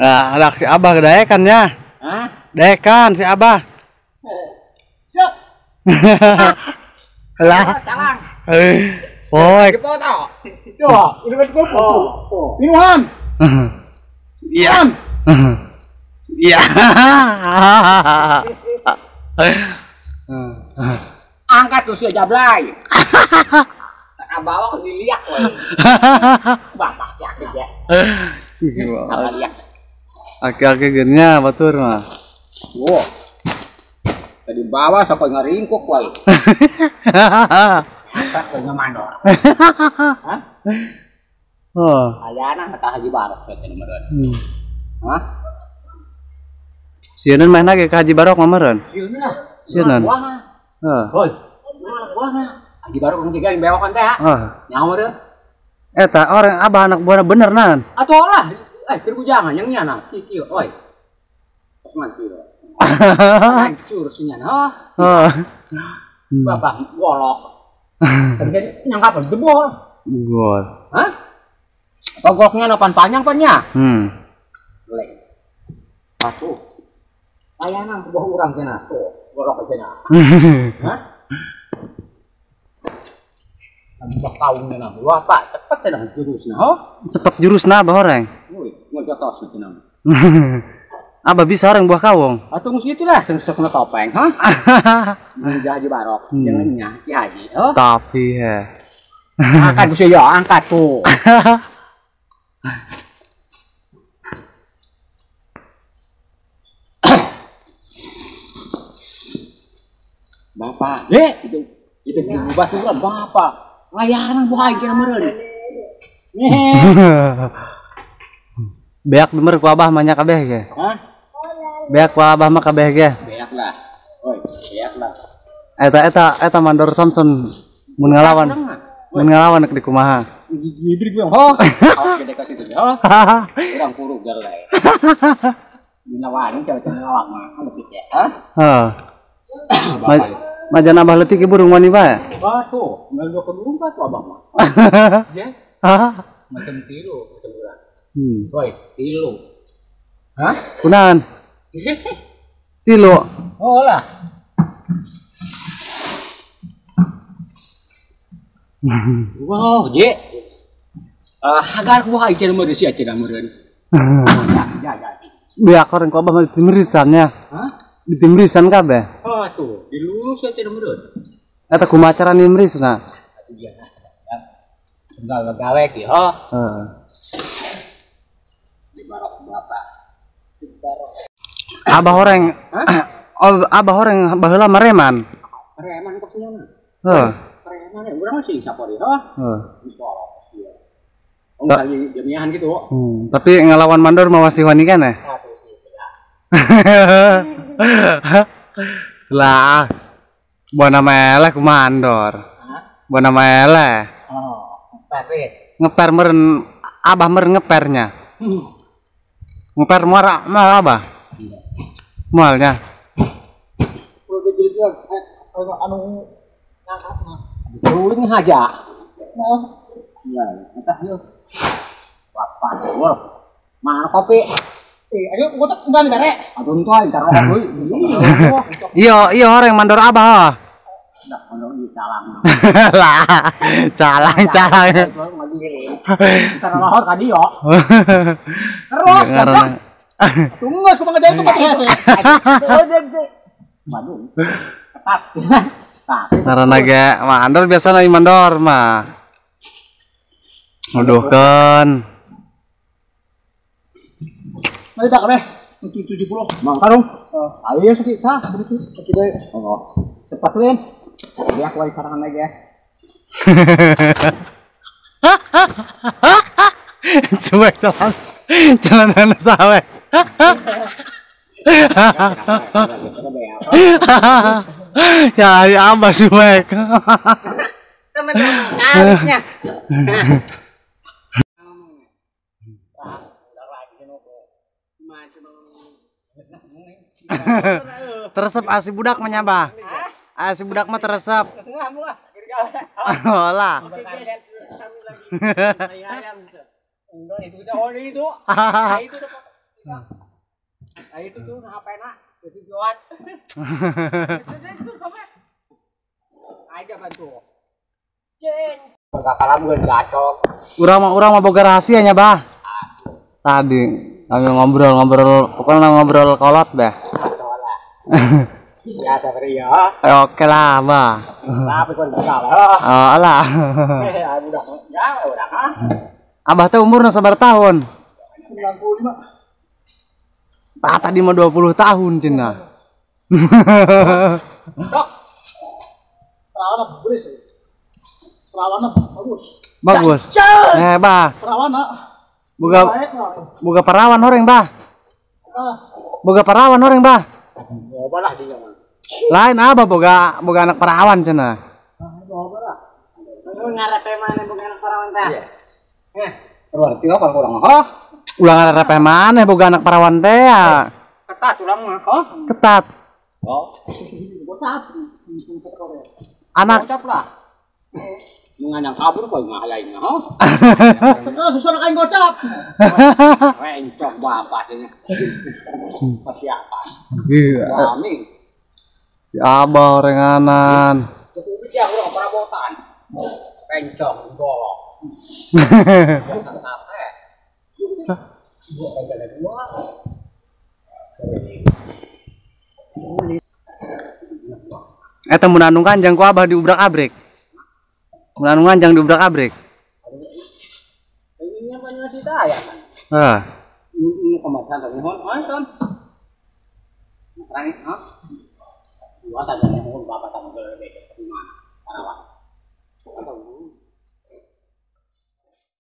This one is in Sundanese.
Nah, anak si Abah daekan ya. Hah? Daekan si Abah. Siap. Lah. Calang. Oi. Minuhan. Iya. Iya. Angkat tuh si jablay. Bawa ke diliak woy. Bapak yakin ya. Apa liak? Aki-aki geunya batur mah. Wah. Tadi bawa sampai ngaringkuk woy. Angkat ke mandor. Hah? Oh. Ayana ka Haji Barok teh meureun. Hah? Sieun mah ge ka Haji Barok mah meureun. Sieun lah. Sieun. Heeh. Hoi. Haji Barok nu tiga bewokan teh. Heeh. Nyaho meureun. Eta orang abah anak buahna bener nan. Atuh lah. Keur bujangan yang nya nah kieu oi. Sok ngan kieu. Hancur sinya nah. Heeh. Bapak golok. Tadi nyangkap jebol. Jebol. Hah? Pogoknya nopan panjang pan nya? Lek. Atuh. Layanan buah urang cenah tuh, golok cenah. Hah? Buah kaung cenah. Wah, Pak, cepet cenah jurusna, ho. Cepet jurusna abah horeng. Woi, ngojotos cenah. Abah bisa horeng buah kawung. Atuh geus kitu lah, sesek topeng, ha? Mun Haji Barok, jangan nya Ki Haji, ho. Tapi he. Angkat geus ya, angkat tuh. Bapak, itu diubah surat bapak. Layanan buah aing meureun. Beak bener ku abah mah nya kabeh ge. Hah? Beak ku abah mah kabeh ge. Beak lah. Oi, beak lah. Eta mandor Samson mun ngalawan. Mun ngalawan di kumaha. Gigi gue ho. Awak gede ka situ ho. Urang kurug garlay. Dina wani cewek ngelawak mah leutik ya. Hah? Heeh. Majan abah leutik burung wani bae. Batu, ngeul ke burung batu abah mah. Ya. Macam tilu, macam urang. Woi, tilu. Hah? Kunaon? Tilu. Oh lah. Wow, je. Hagar ku hae cenah meureun sia cenah meureun. Ya, ya. Beak orang ku abah mah ditimrisan nya. Hah? Ditimrisan kabeh. Oh tuh, dilurus sia cenah meureun. Eta kumaha cara nimrisna? Atuh dia. Tunggal gawe ki, ho. Heeh. Di barok bapak. Di barok. Abah horeng. Abah horeng baheula mareman. Mareman kok sia mah. Heeh. Mareman ya, urang masih sapori, ho. Heeh. Di barok sia. Oh, kali jamiahan gitu. Tapi ngelawan mandor mah masih wani kan ya? Lah, buah nama eleh ku mandor. Buah nama eleh. Oh, ngeper. Ngeper meren, abah meren ngepernya. Ngeper muara, mual abah. Mualnya. Anu ngangkatna. Seruling aja. Iya, entah yuk. Bapak, mana kopi? Ayo, gua tuh enggak dibere. Aduh, entar entar rokok deui. Iya, iya orang mandor abah. Dah mandor di calang. Lah, calang calang. Entar lohor ka dieu. Terus, tunggu kumaha ngejain tuh pakai hese. Waduh. Ketat. Karena ge mandor biasa na mandor mah. Nuduhkeun. Nanti tak kabeh 70. Mang karung. Ayo sakit tah begitu. Sakit deui. Oh. Cepat lin. Dia keluar sarangan lagi ya. Cuek jalan. Jalan sawe. Ya, ya abah cuek. Teman-teman kaliknya. Teresep asi budak menyabah. Asi budak mah teresep. Oh lah. Nah, itu tuh HP-na tujuan. Aja bantu. Kakalam gue gacok. Urang mah boga rahasianya, Bah. Tadi kami ngobrol-ngobrol, pokoknya ngobrol kolot, Bah. Ya seperti ya. Oke lah, Bah. Tapi kon salah. Oh, alah. Udah, ya udah ah. Abah teh umurna sabaraha tahun? 95. Tah tadi mah 20 tahun cenah. Dok. Perawan bagus. Perawan bagus. Bagus. Eh, Bah. Perawan. Boga perawan horeng, Bah. Boga perawan horeng, Bah. Loba lah dia mah. Lain abah boga anak perawan cenah. Loba lah. Ngarepe mana boga anak perawan teh? Eh, berarti apa kurang? Hah? Ulah ngarepe mana boga anak perawan teh ya? Ketat urang mah, oh. Ketat. Oh. Anak bocap lah. Menganyang kabur kok ngalain oh. Susah nak aing gocap. Rencok bapak ini. Persiapan. Iya. Wani. Si abah orenganan. Cukup dia urang perabotan. Rencok golok. Eta mun anu kanjang ku abah diubrak-abrik. Mun anu nganjang diubrak-abrik. Ini mana kita ya kan? Heeh. Ini kemasan tapi hon hon. Terang, ha? Dua tajane hon bapak